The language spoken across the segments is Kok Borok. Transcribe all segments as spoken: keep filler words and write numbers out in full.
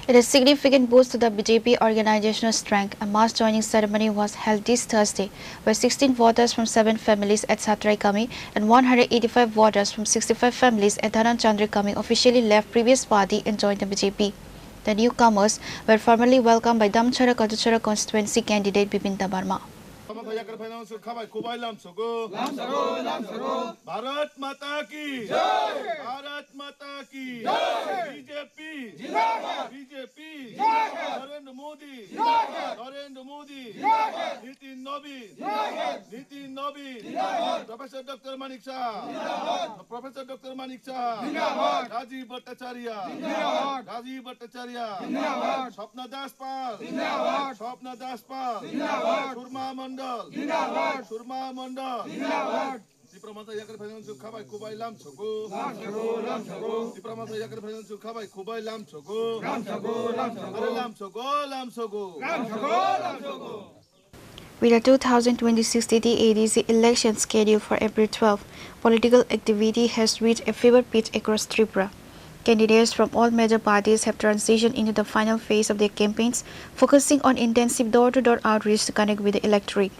In a significant boost to the B J P organizational strength, a mass joining ceremony was held this Thursday, where sixteen voters from seven families at Satrai Kami and one hundred eighty-five voters from sixty-five families at Dhanan Chandra Kami officially left previous party and joined the B J P. The newcomers were formally welcomed by Damchara Kajuchara constituency candidate Bipin Debbarma. Bharat Mata ki Jai! Bharat Mata ki Jai! B J P Jindabad! B J P Jindabad! Narendra Modi Jindabad! Narendra Modi Jindabad! Nitin Nobin Jindabad! Nitin Nobin Jindabad! Professor Doctor Manik Saha! Professor Doctor Manik Saha! Jindabad! Rajiv Bhattacharya! Jindabad! Rajiv Bhattacharya! Jindabad! Swapna Das Pal! Jindabad! Swapna Das Pal! Jindabad! Surma Mandal! Jindabad! Surma Mandal! Jindabad! Tipra Motha yakar phainang su khabai khubai lam sogo. Lam sogo, lam sogo. Tipra Motha yakar phainang su khabai khubai lam sogo. Lam sogo, lam sogo. Are lam sogo, lam sogo. Lam sogo, lam sogo. With the two thousand twenty-six T T A D C election scheduled for April twelve, political activity has reached a fever pitch across Tripura. Candidates from all major parties have transitioned into the final phase of their campaigns, focusing on intensive door-to-door outreach to connect with the electorate.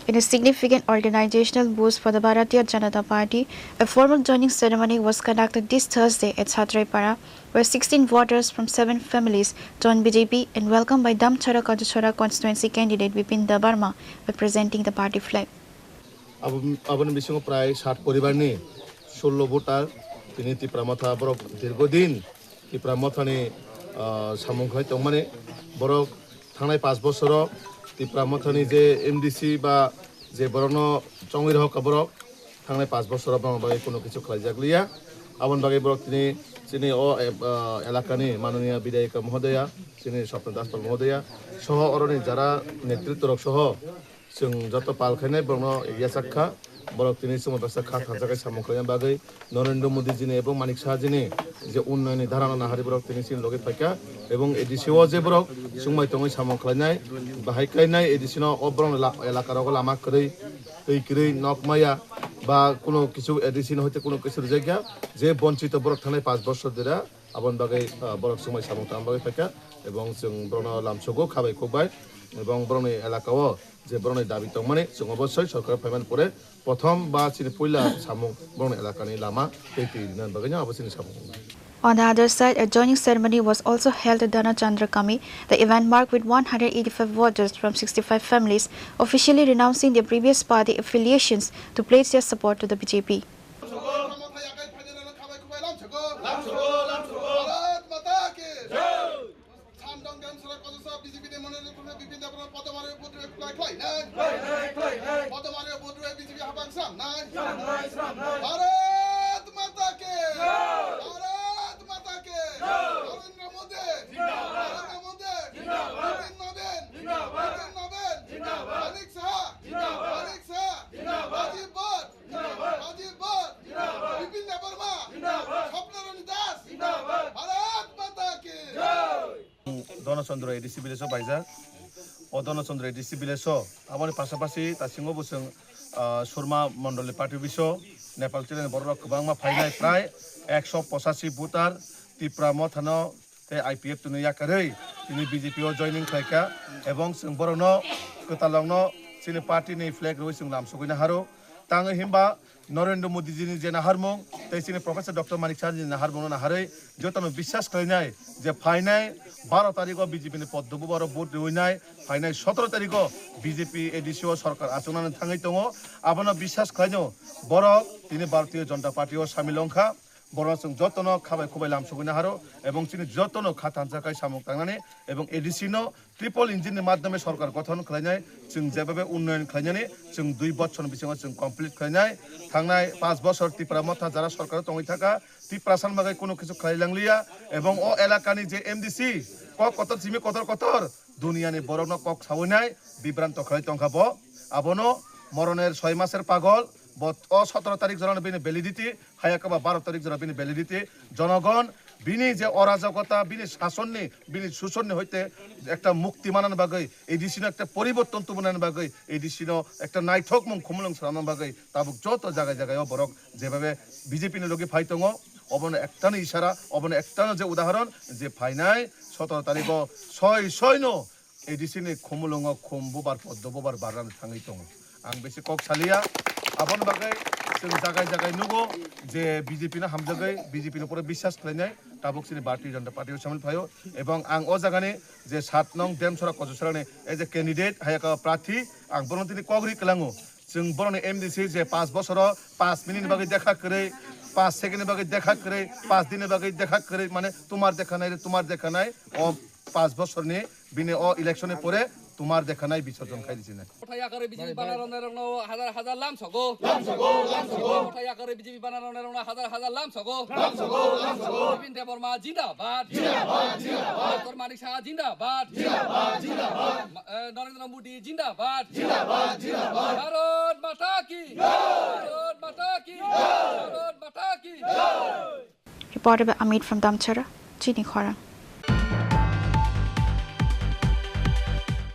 In a significant organizational boost for the Bharatiya Janata Party, a formal joining ceremony was conducted this Thursday at Satraipara, where sixteen voters from seven families joined B J P and welcomed by Damchara Kajuchara constituency candidate Bipin Debbarma by presenting the party flag. Abo-, aboni bisingo prai sat poribarni sullo voter tini Tipra Motha borok dirgodin Tipra Mothani, ah, samung khlai tongmani borok thangnai pash bosoro Tipra Mothani je M D C ba je borokno chongwi rohorkha borok thangnai pash bosoro borokni bagwi kuno kichu khlaijak liya. Aboni bagwi borok tini chini o, eh, ah, elakani manoniya bidayika mohodoya, chini Swapna Das Pal mohodoya soho oroni jara netritworok soho chwng joto pal khainai borokno yachak kha. Borok tini chwngno baksa kha thansa khe samung khlaina bagwi Narendra Modi jini ebong Manik Saha jini je unnayonni dharano naharwi borok tini chini logi phaikha ebong A D C o je borok chwngbai tongwi samung khlainai bahai khlainai A D C no o borokni la-, elaka rogo lama kwrwi, twi kwrwi, nok maya ba kuno kisu A D C no hoite kuno kisu rijak ya je bonchito borok thangnai pash bosor dera aboni bagwi, ah, borok chwngbai samung tangna bagwi phaikha ebong chwng borokno lamsogo khabai khukbai ebong borokni elaka o je borokni dabi tongmani chwng obosoi sorkar phaimani pore prothom ba chini puila samung borokni elakani lama tei twi rinani bagwino abo chini samung. On the other side, a joining ceremony was also held at Dhanachandra Kami. The event marked with one hundred eighty-five voters from sixty-five families officially renouncing their previous party affiliations to pledge their support to the B J P. Sandong Demsara Kojosa B J P ni Monitor Khulme Bipin Debbarma Podomari Budre Khlai Khlai Nai. Khlai nai, khlai nai. Podomari Budre B J P habang Sam Nai. Sam nai, sam nai. Bharat Mata Ki. Jai. Bharat Mata Ki. Jai. Narendra Modi. Zindabad. Narendra Modi. Zindabad. Nitin Nabin. Zindabad. Nitin Nabin. Zindabad. Manik Saha. Zindabad. Manik Saha. Zindabad. Rajiv Bhatt. Zindabad. Rajiv Bhatt. Zindabad. Bipin Debbarma. Zindabad. Swapna Rani Das. Zindabad. Bharat Mata Ki. Jai. Dhanachandra A D C village o paijak. O Dhanachandra A D C village o aboni pasapasi tasingo bo chwng, ah, Surma Mondoli party office o Nepal chilani borok rok kwbangma phainai prai ekso pochashi voter Tipra Mothano tei I P F T no yakarwi tini B J P o joining khlaikha ebong chwng borokno kwtalrokno chini party ni flag rwui chwng lamsogwi naharo. Tangwi himba Narendra Modi ji ni je naharmung tei chini Professor Doctor Manik Saha ni naharmung no naharwi jotono biswas khlainai je phainai baro tarikh o B J P ni poddo bubaro vote rwinai, phainai sotoro tarikh o B J P A D C o sorkar achuknani thangwi tongo. Abono biswas khlaino borok tini Bharatiya Janata Party o samil wngkha. Borok chwng jotono khabai khubai lamsogwi naharo ebong chini jotono kha thansa khai samung tangnani ebong A D C no triple engine ni madhyome sorkar gothon khlainai, chwng jebhabe unnoyon khlainani chwng dui bochor ni bisingo chwng complete khlainai. Thangnai panch bochor Tipra Motha jara sorkar o tongwi thaka, Tiprasa ni bagwi kunu kisu khlai langliya ebong o elakani je M D C kok kotor simi kotor kotor duniyani borokno kok sawinai bibranto khlai tongkha bo. Abono moroner soi maser pagol, bo o sotoro tarik jorano bini validity, hayakaba baro tarik jora bini validity. Jonogon bini je orajokota, bini sasonni, bini susonni hoite ekta mukti manani bagwi, A D C no ekta poriborton tubunani bagwi, A D C no ekta naithokmung khumulwng swnamnani bagwi tabuk joto jaga jaga o borok jebabe B J P ni logi phai tongo, Obono ektano isara, obono ektano je udahoron je phainai sotoro tarikho soi soi no A D C ni khumulwngo khum bubar poddo bubar barrano thangwi tongo. Ang bisi kok saliya. Aboni bagwi chwng jagai jagai nugo je B J P no hamjagwi B J P no pura biswas khlainai tabuk chini Bharatiya Janata Party o samil phaio. Ebong ang o jagani je sat nong Demsora Kochusarani as a candidate hayaka prarthi ang bono tini kok ri kwlango. Chwng boroni M D C je paanch bosoro paanch minute ni bagwi dekha kwrwi, paanch second ni bagwi dekha kwrwi, paanch din ni bagwi dekha kwrwi, mane tumar dekha nai re, tumar dekha nai. O paanch bosorni bini o election ni pore tumar dekha nai bisorjon khai di sini. Kothai yakarwi B J P bana rwnai rokno hazar hazar lam sogo. Lam sogo, lam sogo. Kothai yakarwi B J P bana rwnai rokno hazar hazar lam sogo. Lam sogo, lam sogo. Bipin Debbarma jindabad. Jindabad, jindabad. Doctor Manik Saha jindabad. Jindabad, jindabad. Ma-, eh, Narendra Modi jindabad. Jindabad, jindabad. Bharat Mata ki. Jai. Bharat Mata ki. Jai. Bharat Mata ki. Jai. Reporter by Amit from Damchara, Chini Khorang.